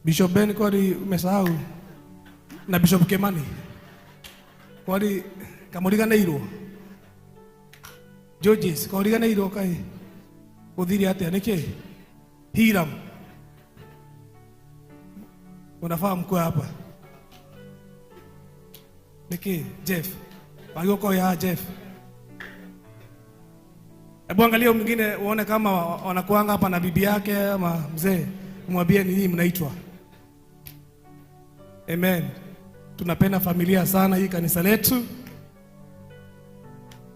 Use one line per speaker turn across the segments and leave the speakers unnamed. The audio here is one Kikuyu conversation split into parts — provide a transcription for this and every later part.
Bishop Ben kwani umesahau na Bishop Kimani kwani kamuriganĩirwo Judges kauriganĩirwo kaĩ gũthire atĩa nĩkĩ Hiram unafaa mkue hapa nĩkĩ Jeff wagĩũka ya Jeff. Hebu angalia mwingine uone kama wanakuanga hapa na bibi yake ama mzee, umwambie ni nyinyi mnaitwa. Amen. Tunapenda familia sana hii kanisa letu.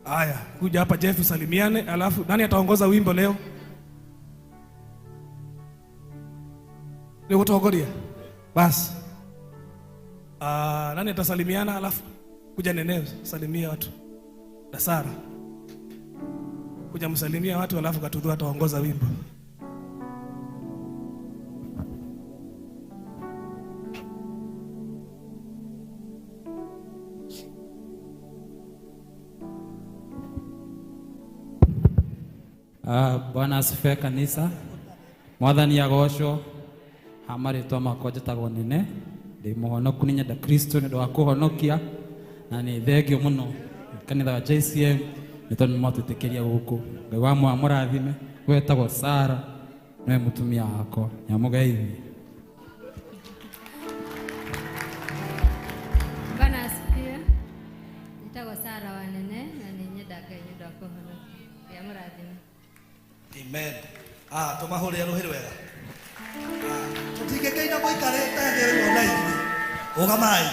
Haya, kuja hapa Jeff usalimiane, alafu nani ataongoza wimbo leo? Ni kutongoria? Basi. Nani atasalimiana alafu kuja Nene salimia watu. Na Sara. Kuja msalimia watu alafu Katudhu ataongoza wimbo.
Bwana asifiwe kanisa. Mwathani agocwo. Ha marĩtwa makwa njĩtagwo Nene, ndĩ mũhonoku, nĩ nyenda Kristo nĩ ũndũ wa kũhonokia, na nĩ thengio mũno kanitha wa JCM nĩ tondũ nĩ mwatwĩtĩkĩria gũkũ. Ngai wa mwa mũrathime. Wetagwo Sara, nĩwe mũtumia wakwa. Nyamũgeithie.
Bwana asifiwe. Njĩtagwo Sara wa Nene na nĩ nyenda Ngai nĩ ũndũ wa kũhonokia. Ngai amũrathime.
Amen. Tũmahũrĩre rũhĩ rwega. Tũtingĩkĩina mũikarĩte thĩ rĩu ona ithuĩ. Rũgamai.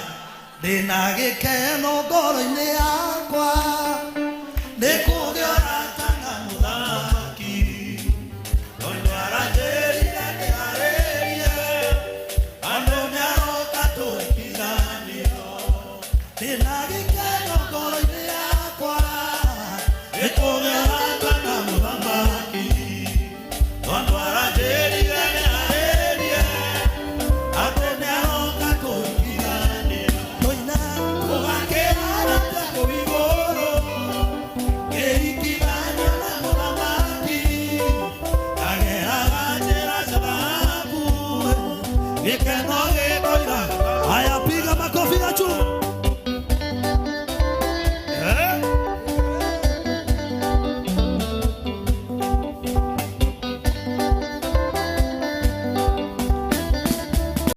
Ndĩna gĩkeno ngoro-inĩ yakwa. Nĩ